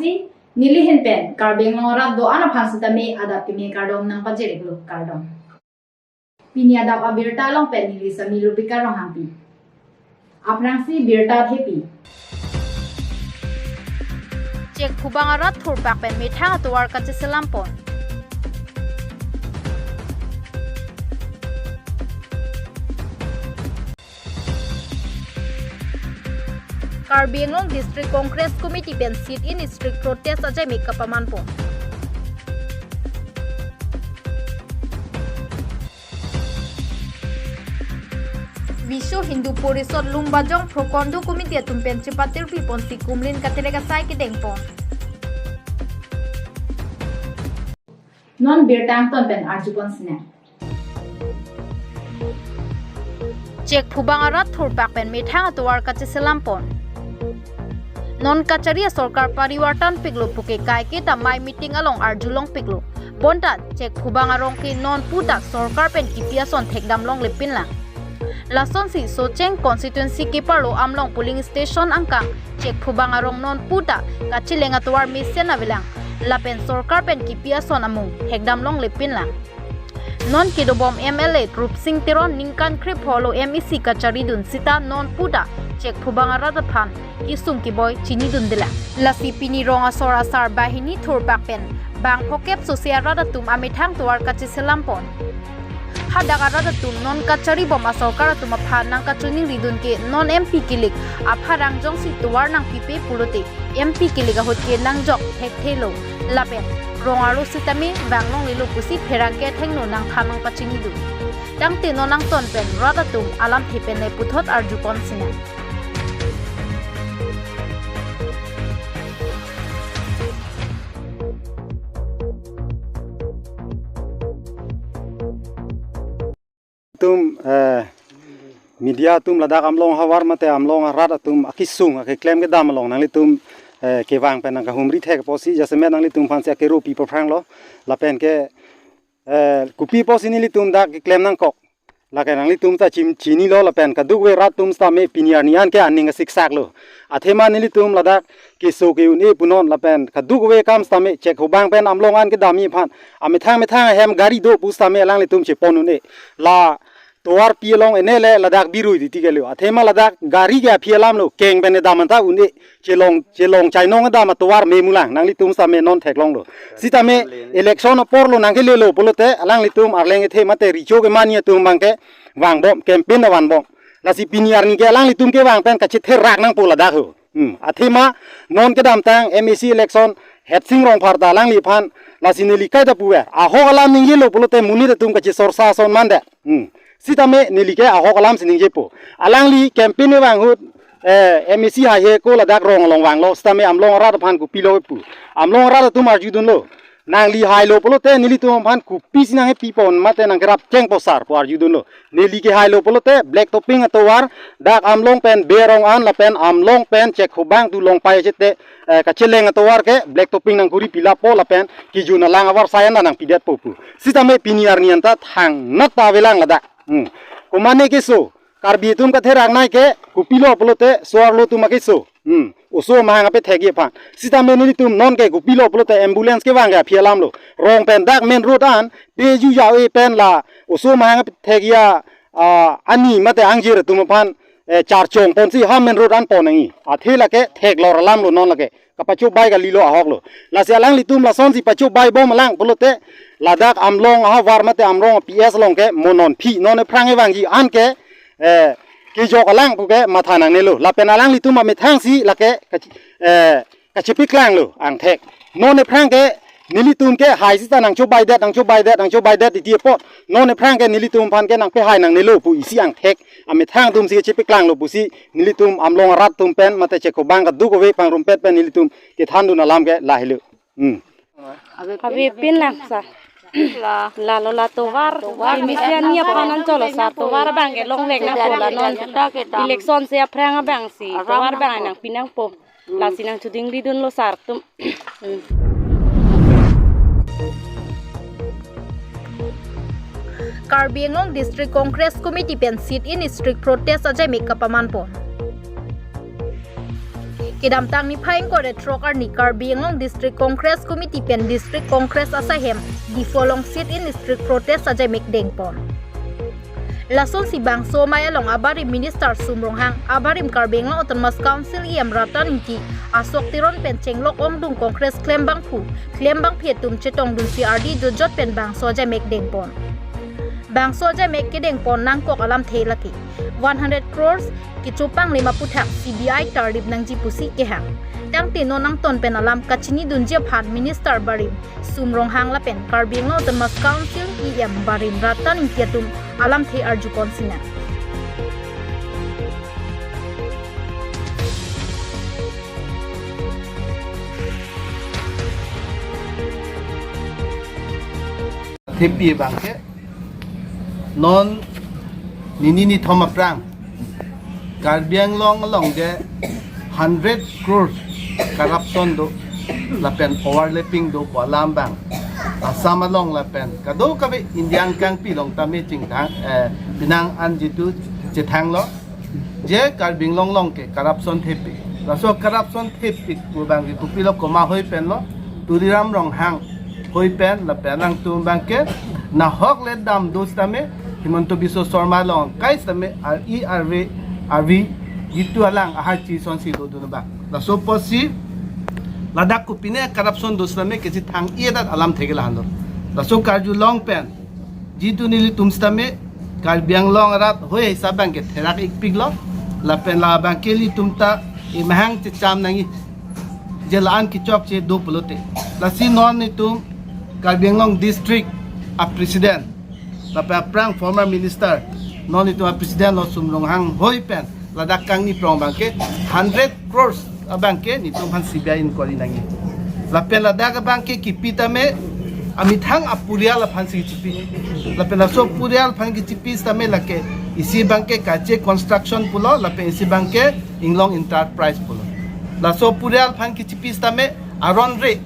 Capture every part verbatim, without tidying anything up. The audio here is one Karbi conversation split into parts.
Si, neli ahin pen Karbi Anglong arat do-an aphan sitame adap kimi kardom nangpajir-iklo, kardom. Pini adap abirta along pen neli Sami Lupika Ronghangpi. Aphrangsi birta thepi. Chekphubang arat thurpak pen methang atovar kacheselam pon. Karbi Anglong District Congress Committee pen sit-in street protest ajai mek kapaman pon. Viswa Hindu Parishad Lumbajong Prokhonda Committee atum pen chepatirpi ponsi kumlin katerek asai kedeng pon. Non birta angton pen arju pon sinang. Chekphubang arat thurpak pen methang atovar kacheselam pon. Non kachari asorkar parivartan piklo puke kaike ta mai meeting along arjulong piklo. Bonta chekphubang arong ke non puta sorkar pen kipi ason thekdam longle pinlang. Lasonsi Socheng constituency keparlo Amlong polling station angkang chekphubang arong non puta kacheleng atovar mesen avelang. Lapen sorkar pen kipi ason amung thekdam longle pinlang. Non kedobom M L A Rupsing Teron ningkan krepho lo M A C kacharidun sita non puta chekphubang arat aphan kesung keboi chinidundelang. Lasi pini rong asor asar banghini thurpak pen bang phokep sose arat atum amethang tovar kacheselam pon. Hadak arat atum non kacharibom asorkar atum aphan nangkachiningridun ke non M P kilik apharang jongsi tovar nangpipe pulote M P kilik ahut ke nangjok thekthelo. Lapen rong arlo sitame vang longlelo pusi pherangke athengno nangthan nangpachinidun. Tangte non angton pen rat atum alamthe pen le puthot arju pon sinang. Atum, eh, media atum ladak Amlong ahavar mate Amlong arat atum akesung akeklem kedam along nanglitum, eh, kevang pen nangkahumri thek apotsi jasemet nanglitum aphansi akeropi paphranglo. Lapen ke, eh, kopi apotsi nelitum dak keklem nangkok, lake nanglitum ta chim chinilo. Lapen kadokave rat atum sitame pini arni an ke aning kasiksaklo. Athema nelitum ladak keso ke-un-e punon lapen kadokave akam sitame chekphubang pen Amlong an kedamji aphan amethang methang ahem gari do pu sitame alanglitum chepon un-e. La tovar pi along ene le ladak birui titi kelo. Athema ladak gari ke aphi alamlo, keng pen edam anta un-e, chelong chelong chainong edam atovar memulang, nanglitum sitame non theklonglo. Sitame election aporlo nangkelelo pulote alanglitum arleng ethe mate richo kemanji atum abang ke vangbom, campaign vanbom. Lasi pini arni ke alanglitum kevang pen kachetherak nangpo ladak ho. Hmm. Athema non kedamtang M A C election Hersing Rongphar ta alangliphan, lasi neli kaita puver, ahok alam ningjelo pulote monit atum kachesorsa ason mandet. Hmm. Sitame neli ke ahok alamsi ningjepo. Alangli campaign vang ahut, eh, M A C haihe ko ladak rong along vanglo, sitame Amlong arat aphan kopilo pu. Amlong arat atum arjudunlo. Nangli hailo pulote nelitum aphan kopisi nangkepi pon mate nangkerap chengpo sar pu arjudunlo. Neli ke hailo pulote black topping atovar dak Amlong pen Berong an lapen Amlong pen chekphubang tu Longpai achete, eh, kacheleng atovar ke black topping nangkuri pilappo lapen kejun alang avarsai an nangpidetpo pu. Sitame pini arni anta thangnat ta avelang ladak. Hmm. Komane keso Karbi atum katheraknei ke kopilo pulote so-arlo atum akeso. Hmm. Oso amahang apethekji aphan. Sitame nelitum non ke kopilo pulote ambulance kevang ke aphi alamlo. Rong pen dak main road an peju ja-e pen la oso amahang apethekji a, ah, ani mate angjir atum aphan, eh, charchong ponsi ha main road an pon nangji. Athe lake theklor alamlo non lake. Kapachobai kalilo ahoklo. Lasi alanglitum lasonsi pachobai bom alang pulote ladak Amlong ahavar mate Amrong P S along ke mo non aphi non ephrang evangji an ke, eh, kejok alang puke matha nangnelo. Lapen alanglitum amethangsi lake kach-, eh, kachepaklanglo angthek. Non ephrang ke nelitum ke hai sita nangchobaidet, nangchobaidet, nangchobaidet titi apot. Non ephrang ke nelitum aphan ke nangpehai nangnelo pu isi angthek amethang atumsi chepaklanglo pusi nelitum Amlong arat atum pen mate chekphubang kadokave pangrumpet pen nelitum kethandun alam ke lahelo. Hmm. Avepin lang sa. La. Lalo la tovar. Tovar. Imisian ni aphan an cholo sa tovar abang ke longvek nangpo la non. Kita, kita. Election si aphrang abangsi. Aram tovar abang nangpo. Nangpi nangpo. Hmm. Lasi nangchudingridunlo sar atum. Hmm. Karbi Anglong District Congress Committee pen sit-in street protest ajai mek kapaman pon. Kedamtang niphai ingkoi ra throk arni Karbi Anglong District Congress Committee pen District Congress asaihem Diphu along sit-in sit-in protest ajaimek dengpon. Lasonsi bangso amei along abarim Minister Sum Ronghang, abarim Karbi Anglong Autonomous Council E M Ratan Engti, Ashok Teron pen chenglok ongdung Congress klembangphu, klembangpi atum chetongdunsi ardi jotjot pen bangso ajaimek dengpon. Bangso ajaimek kedengpon nangkok alamthe lake one hundred crores kechopanglim aputhak C B I tarlip nangji pusi kehang. Tangte non angton pen alam kachinidunji aphan Minister barim Sum Ronghang lapen Karbi Anglong Autonomous Council E M barim Ratan Engti atum alamthe arjupon sinang. Thepi abangke non nini nithom aphrang Karbi Anglong along ke hundred crores corruption do lapen overlapping do pu alam abang Assam along lapen kadokave India angkangpi along tame chingthang, eh, penang an jitu chethanglo. Je Karbi Anglong along ke corruption thepi. Laso corruption thepi pu abangke kopilo, komat hoi penlo, Tuliram Ronghang hoi pen lapen alangtum abangke nahok le damdo sitame Himanta Biswa Sarma along kai sitame ar-i arve arvi jitu alang ahar chi sonsi dodun abang. Laso apotsi ladak kopine corruption do sitame kechethang-i adat alamthe ke lahenlo. Laso karjulong pen jitu nelitum sitame Karbi Anglong arat hoi hisab abangke therak-ikpiklo. Lapen la abangke ilitum ta emahang checham nangji, je la-an kechokche do pulote. Lasi non nelitum Karbi Anglong District a President lapen aphrang former Minister, non nelitum a President lo Sum Ronghang hoi pen ladak kangni prong abangke hundred crores abangke nelitum aphan C B I inquiry nangji. Lapen ladak abangke kipi tame amethang apurial aphansi kichipi. Lapen laso apurial aphan kichipi sitame lake isi abangke Kache Construction pulo lapen isi abangke Inglong Enterprise pulo. Laso apurial aphan kichipi sitame aron re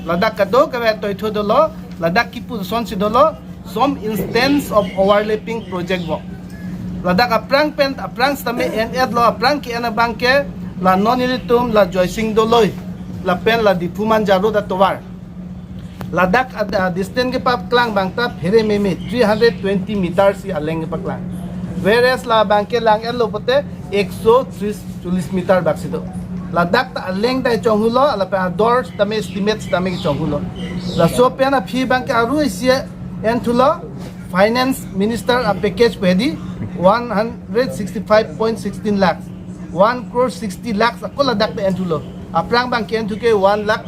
ladak kadokave toitho dolo, ladak kipu asonsi dolo, some instance of overlapping project work. Ladak aphrang pen aphrang sitame en-etlo, aphrang ke-en abangke la non nelitum la Joysing Doloi lapen la Diphu Manja Road atovar. Ladak ad-, a distance kepaklang abang ta phere meme three hundred twenty meters si aleng kepaklang. Whereas la abangke lang-etlo pote ekso tris cholis meter bak si do. Ladak ta aleng ta chonghulo, lapen ador sitame estimate sitame chonghulo. Laso pen aphi abangke aru isi enthulo, Finance Minister a package pu hedi one hundred sixty-five point sixteen lakhs, one crore sixty lakhs ako ladak ta enthulo. Aphrang abangke enthu ke one lakh,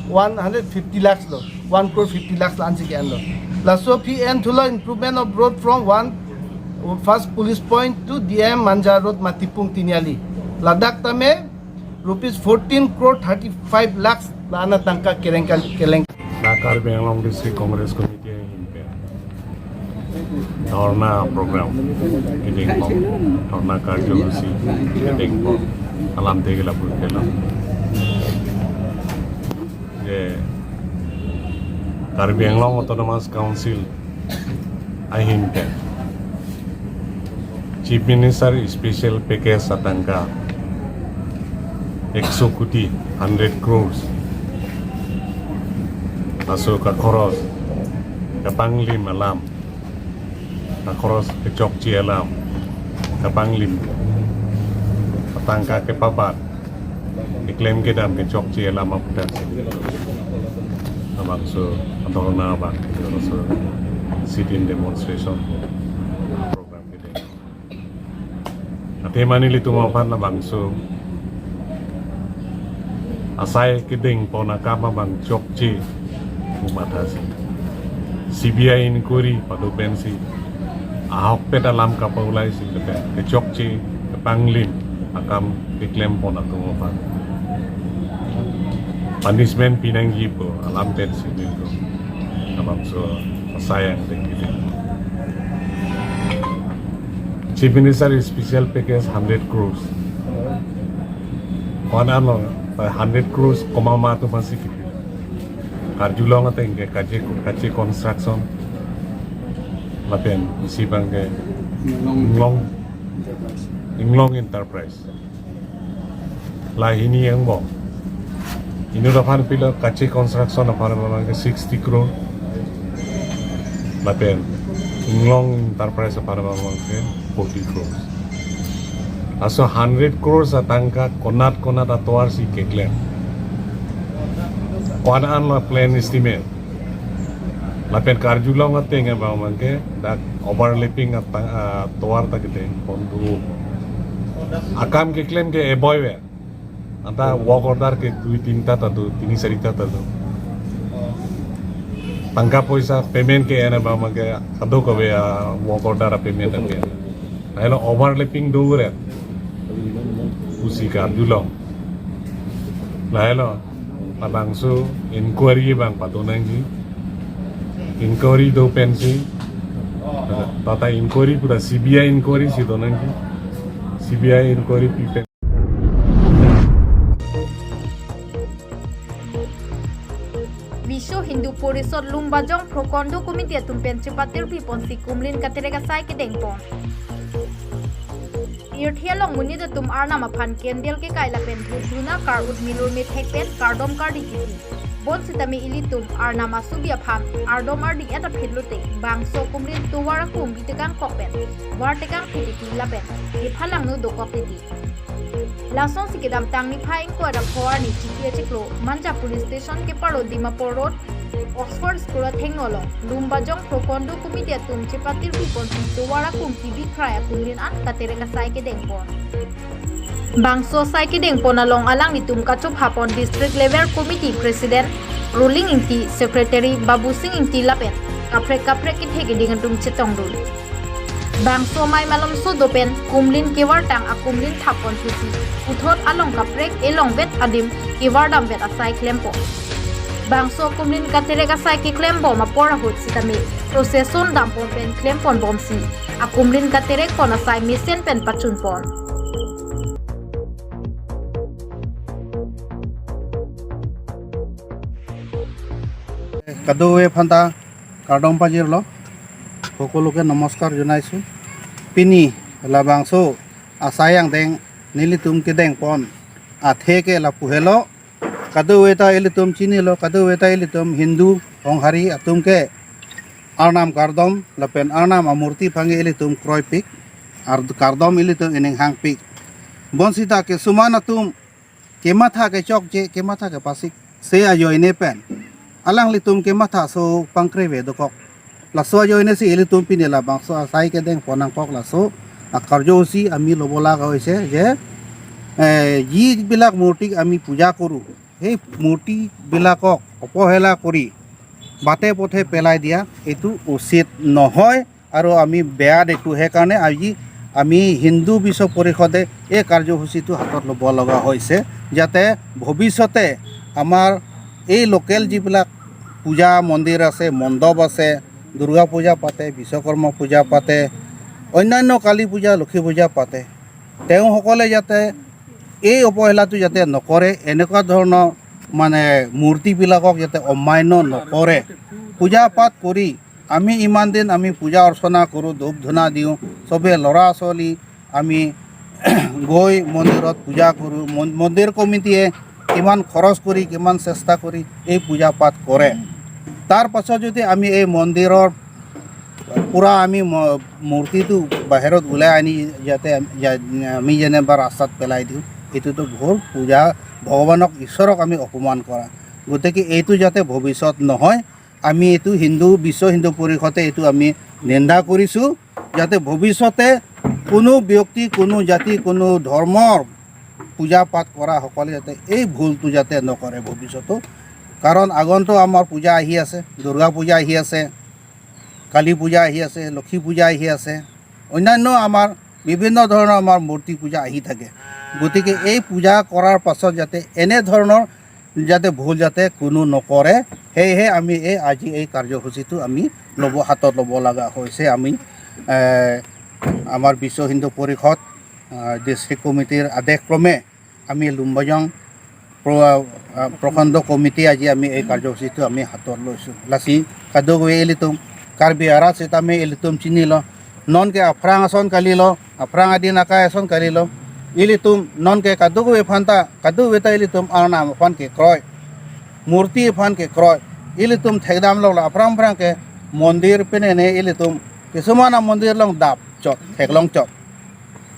one hundred fifty lakhs lo, one crore fifty lakhs la-ansi ke-enlo. Laso aphi enthulo improvement of road from one, first police point to D M Manja Road Matipung Tiniali. Ladak tame rupees fourteen crore thirty-five lakhs la-an atangka kereng kal-, keleng. Na Karbi Anglong District Congress Committee ahin pen dhorna program kedengpon, dhorna karjosuchi kedengpon alamthe ke lapu kelang. Je Karbi Anglong Autonomous Council ahin pen Chief Minister Special Package atangka ekso koti, hundred crores. Laso kakhoros kapanglim alam, kakhoros kechokche alam, kapanglim, atangka kepabat, keklem kedam kechokche alam aputhak labangso adhorna abang, labangso sit-in demonstration program kedeng. Athema nelitum aphan labangso asai kedengpon akam abang chokche pu mathasi, C B I inquiry pado pensi, ahokpet alam kapaulaisi, lapen kechokche kepanglim akam keklempon atum aphan punishment pinangji pu alam pensi nelitum labangso asai angdeng kedeng. Chief Minister Special Package hundred crores. Ko-an lo, hundred crores komat komat atum aphansi kipi? Karjulong ateng ke Kache, Kache Construction lapen isi abangke Inglong, Inglong Enterprise. Lahini angbong. Inut aphan pilo, Kache Construction aphan abang ke sixty crore. Lapen Inglong Enterprise aphan abang ke forty crores. Laso hundred crores atangka konat konat atovar si keklem? Ko-an an lo plan estimate? Lapen karjulong ateng abang ke dak overlapping atang, ah, tovar ta kedeng pon do. Akam keklem ke eboi ve. Anta work order ke dui tinta ta do, tini sari ta ta do. Tangka poisa payment ke-en abang ke kadokave, ah, work order payment ke. Lahelo overlapping do re. Pusi karjulong. Lahelo labangso inquiry abang pado nangji. Inquiry do pensi. Tata inquiry pura C B I inquiry si do nangji. C B I inquiry pi pen. Viswa Hindu Porishad Lumbajong Prokhonda Committee atum pen chepatirpi ponsi kumlin katerek asai kedeng pon. Pirthe along monit atum Arnam aphan candle kekai lapen dhupdhuna kar-ut milur methek pen kardom kardi kipi. Bonsitame ilitum Arnam asubi aphan ardom ardi-et aphi lote bangso kumlin tovar akum bi tekang kok pen var tekang phit titi lapen ephalangno dokok titi. Lasonsi kedamtang niphai ingkoi ra pho arni Chiti achiklo Manja Police Station keparo Dimapur Road, Oxford School athengno along Lumbajong Prokhonda Committee atum chepatirpi ponsi tovar akum kibi krai akumlin an katerek asai kedeng pon. Bangso asai kedeng pon along alanglitum kachopha pon District Level Committee President Roling Ingti, Secretary Babusing Ingti lapen kaprek kaprek kethe keding atum chetongdun. Bangso amei malomso do pen kumlin kevartang akumlin thap pon pusi puthot along kaprek elong bet adim kevardam bet asai klem pon. Bangso akumlin katerek asai keklem bom apor ahut sitame procession dam pon pen klem pon bomsi akumlin katerek pon asai mesen pen pachun pon. Kadokave aphanta kardom pajirlo, সকলোকে নমস্কাৰ জনাইছোঁ। Pini labangso asai angdeng nelitum kedeng pon athe ke lapu helo. Kadokave ta ilitum chinilo, kadokave ta ilitum Hindu honghari atum ke Arnam kardom lapen Arnam amurti aphan ke ilitum kroipik, ar kardom ilitum ening hangpik. Bonsita kesuman atum kematha kechokche, kematha kepasik se ajoine pen alanglitum kematha so pangkreve dokok. Laso ajoine si ilitum pini labangso asai kedeng pon nangkok, laso akarjohusi ami lobo laga hoise je, eh, যিবিলাক মূৰ্তিক আমি পূজা কৰোঁ, সেই মূৰ্তিবিলাকক অৱহেলা কৰি বাটে পথে পেলাই দিয়া এইটো উচিত নহয়। আৰু আমি বেয়া দেখোঁ। সেইকাৰণে আজি আমি হিন্দু বিশ্ব পৰিষদে এই কাৰ্যসূচীটো হাতত ল'ব লগা হৈছে, যাতে ভৱিষ্যতে আমাৰ এই লোকেল যিবিলাক পূজা মন্দিৰ আছে, মণ্ডপ আছে, দুৰ্গা পূজা পাতে, বিশ্বকৰ্মা পূজা পাতে, অন্যান্য কালী পূজা, লক্ষী পূজা পাতে, তেওঁসকলে যাতে এই অৱহেলাটো যাতে নকৰে, এনেকুৱা ধৰণৰ মানে মূৰ্তিবিলাকক যাতে অমান্য নকৰে। পূজা পাঠ কৰি আমি ইমান দিন আমি পূজা অৰ্চনা কৰোঁ, ধূপ ধূনা দিওঁ, চবে ল'ৰা ছোৱালী আমি গৈ মন্দিৰত পূজা কৰোঁ। মন-, মন্দিৰ কমিটিয়ে কিমান খৰচ কৰি, কিমান চেষ্টা কৰি এই পূজা পাঠ কৰে। তাৰ পাছত যদি আমি এই মন্দিৰৰ পূৰা আমি ম-, মূৰ্তিটো বাহিৰত ওলাই আনি যাতে যা-, আমি যেনিবা ৰাস্তাত পেলাই দিওঁ, এইটোতো ঘোৰ পূজা, ভগৱানক, ঈশ্বৰক আমি অপমান কৰা। গতিকে এইটো যাতে ভৱিষ্যত নহয়, আমি এইটো হিন্দু, বিশ্ব হিন্দু পৰিষদে এইটো আমি নিন্দা কৰিছোঁ, যাতে ভৱিষ্যতে কোনো ব্যক্তি, কোনো জাতি, কোনো ধৰ্মৰ পূজা পাঠ কৰাসকলে যাতে এই ভুলটো যাতে নকৰে ভৱিষ্যতো। কাৰণ আগন্তুক আমাৰ পূজা আহি আছে, দুৰ্গা পূজা আহি আছে, কালী পূজা আহি আছে, লক্ষী পূজা আহি আছে, অন্যান্য আমাৰ বিভিন্ন ধৰণৰ আমাৰ মূৰ্তি পূজা আহি থাকে। গতিকে এই পূজা কৰাৰ পাছত যাতে এনেধৰণৰ যাতে ভুল যাতে কোনো নকৰে, সেয়েহে আমি এই আজি এই কাৰ্যসূচীটো আমি ল'ব, হাতত ল'ব লগা হৈছে। আমি, এ, আমাৰ বিশ্ব হিন্দু পৰিষদ, আ, ডিষ্ট্ৰিক্ট কমিটিৰ আদেশ ক্ৰমে আমি লুম্বাজং প্ৰ-, আ, প্ৰখণ্ড কমিটি আজি আমি এই কাৰ্যসূচীটো আমি হাতত লৈছোঁ। Lasi kadokave ilitum Karbi arat sitame ilitum chinilo, non ke aphrang ason kalilo, aphrang adin akai ason kalilo, Ilitum non ke kadokave aphan ta, kadokave ta ilitum arnam aphan kekroi, murti aphan kekroi. Ilitum thekdamlo la aphrang phrang ke mondir penene ilitum kisuman amondir along dap chot, theklong chot.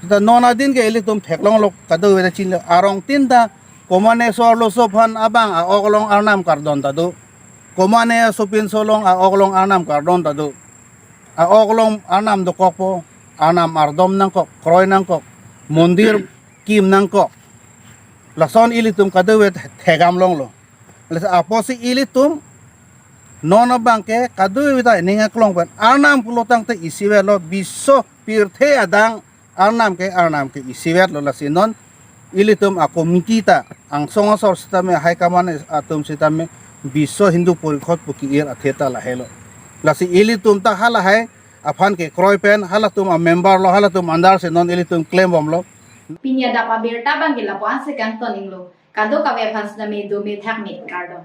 Seta non adin ke ilitum theklonglo, kadokave ta chinilo, arong tin ta komatne so arloso aphan abang a-ok along arnam kardon ta do. Komatne asopinso along a-ok along arnam kardon ta do. A-ok along arnam dokokpo, arnam ardom nangkok, kroi nangkok, mondir kim nangkok. Lason ilitum kadokave thekdam longlo. Lasi apotsi ilitum non abang ke kadokave ta ning aklong pen arnam pulo tangte isivetlo, biso pirthe adang arnam ke, arnam ke isivetlo. Lasi non ilitum a-committee ta angsong asor sitame, high command atum sitame, Biswa Hindu Porishad pu ki-ir athe ta lahelo. Lasi ilitum ta halahai aphan kekroi pen, halatum a-member lo, halatum under si non ilitum klembomlo. Pini adap abirta abang ke lapu-an si kangton inglo. Kadokave aphan sitame dome thakme, kardom.